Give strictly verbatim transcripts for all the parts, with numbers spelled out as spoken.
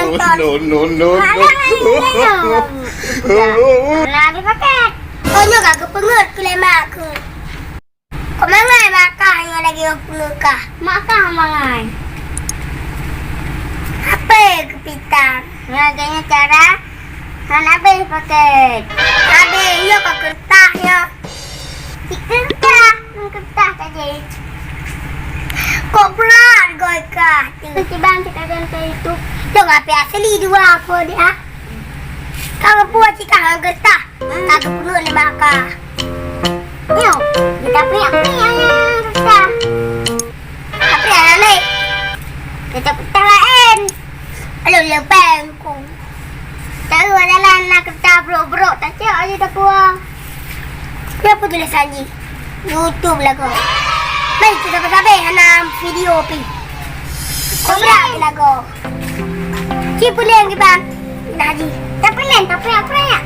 No, no, no, no. Alah, alah, alah. Alah, habéh paket. Oh, nyoe ka geupeungeut keu lé mak keuh. Kok mangai makan nyoe lagèe ureueng peungeuh kah? Makan mangai. Apa keupitan? Nyoe lagèe nyoe cara, hana habéh paket. Habéh, nyoe ka keureutah nyoe. Cit keureutah, keureutah tadi. Kok brat goe kah tu? Cit bang, cit ajan ke itu. Dong, apa asli dua apa dia? Ka geupeue cit ka keureutah. Ka geupeungeut lé mak kah. Nyoe, kita peuyak-peuyak nyang susah. Tapi aneuk, kita peuyak laén. Aduh, leupeng ku. Tahu adalah nak kita brok-brok, tak cek aja tak kuah. Kenapa tulisan ji? YouTube lagoe. Baik, kita sampai-sampai hana video pi. Kobra lagoe. Ci peuleuen kiban. Nah, ji. Tapi lain, tapi apa ya?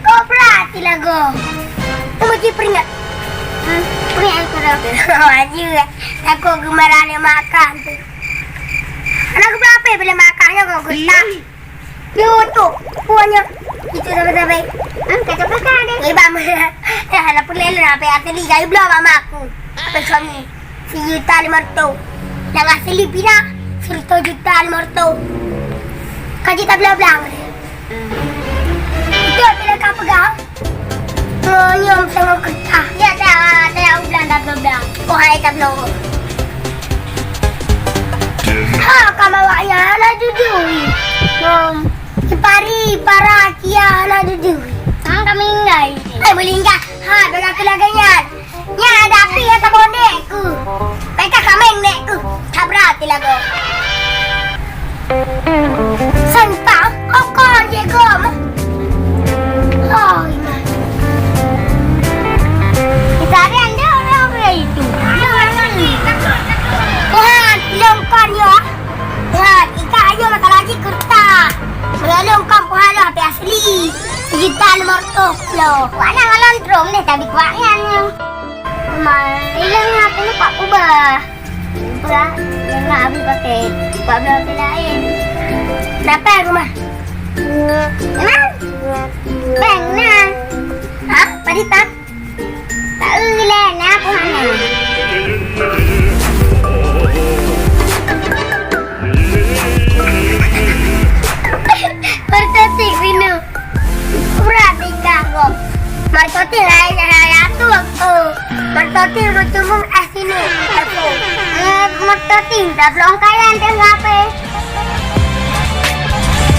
Kobra ti lagoe. Tunggu ci peringat. Hmm, peringat aku dah. Oh, aja. Aku gemar ada makan tu. Anak aku berapa bila makannya kau getak? Yo tu, puanya. Itu sampai-sampai. Hmm, kata pekan deh. Eh, bang. Ya, ada pun lain apa yang tadi. Kayu belah mak aku. Apa suami? Sejuta lima ratus. Nyang asli pina, seratus juta lima ratus. Kaji tabloe blang. Betul, bila ka peugah. Nyoe, nyoe, meuteumé keutah. Ya, dah, dah, ulang tabloe blang. Oh, hai tabloe. Ha, ka mawak ya, lah jujui. Nyoe, ipari, para, kia, lah jujui. Hang ka meuninggai. Eh, meuninggai. Ha, dah lagèe nyan. Nyan ada api ya tabon dek ku. Mereka kamen dek ku. Tabra ti lagoe. Sempang kokon je gom. Oh, iman. Kita ada anda orang orang itu. Tuhan, longkon ya. Tuhan, ika ayo masalah ji kertas. Melalui longkon Tuhan lah, tapi asli. Sejuta lima ratus kilo. Wak nak ngalon drum deh, tapi kuat nyan. Mai, ilang aku ni pak ubah. Ubah, yang nak habis pakai. Pak belah pakai lain. Kenapa aku mah? Nah. Bang, nah. Ha? Padi tak? Tak uleh, nah, aku hana. Pertetik binu. Berat tingkah kok. Marketing lain yang ada tu aku. Marketing bertemu eh sini. Aku. Eh, marketing dah belum kaya dengan apa?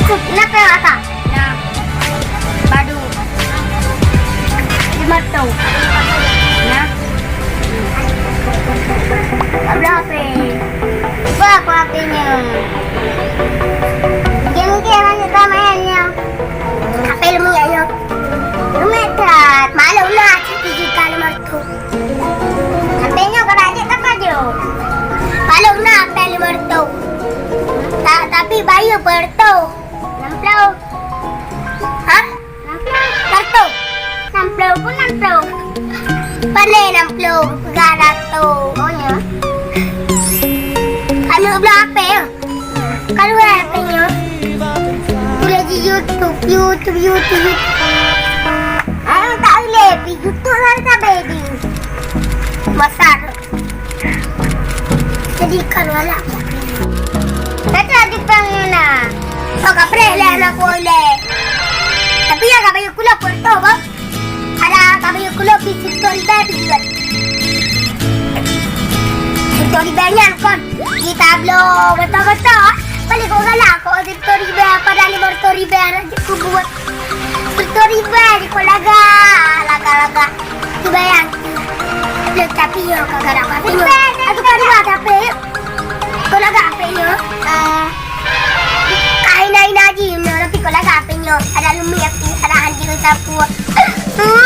Kenapa rasa? Nah, badu. Lima tu. Nah. Berapa? Berapa apinya? Mungkin-mungkin lanjut sama ya. Apa ilmu ya, yo? Rumet that. Maklum lah, cuti kita lima ratus. Sampai nyoe kena cek tak kaju. Maklum lah, sampai lima ratus. Ta-, tapi bayu per ratus. Enam puluh. Hah? Enam puluh. Per ratus. Enam puluh pun enam puluh. Pandai enam puluh, peugah ratus. Oh, ya. Anu belah apa ya? Kalau eh, apa nyoe? Boleh di YouTube, YouTube, YouTube, YouTube. Ah, tak boleh. Di YouTube lah tak boleh di. Masak. Jadi kan galak. Kata di pang mana? Kau kapreh lah anak boleh. Tapi yang kau bayar kulah pun tahu, bang. Ada kami kulo pi siptoh ribèe pi jual. Siptoh ribèe nyan kon. Kita bloe beutôi-beutôi. Paléng kok galak kok siptoh ribèe pada lima ratus ribèe aneuk jeuet kubuet. Siptoh ribèe jeuet kok lagak, lagak-lagak. Cuba yang. Lé tapi yo kagak ada apa-apa. Aku tak ada apa-apa. Kok lagak apa yo? Eh. Kain-kain aja nyoe, tapi kok lagak apa nyoe? Ada lumi aku, ada anjing sapu. Uh,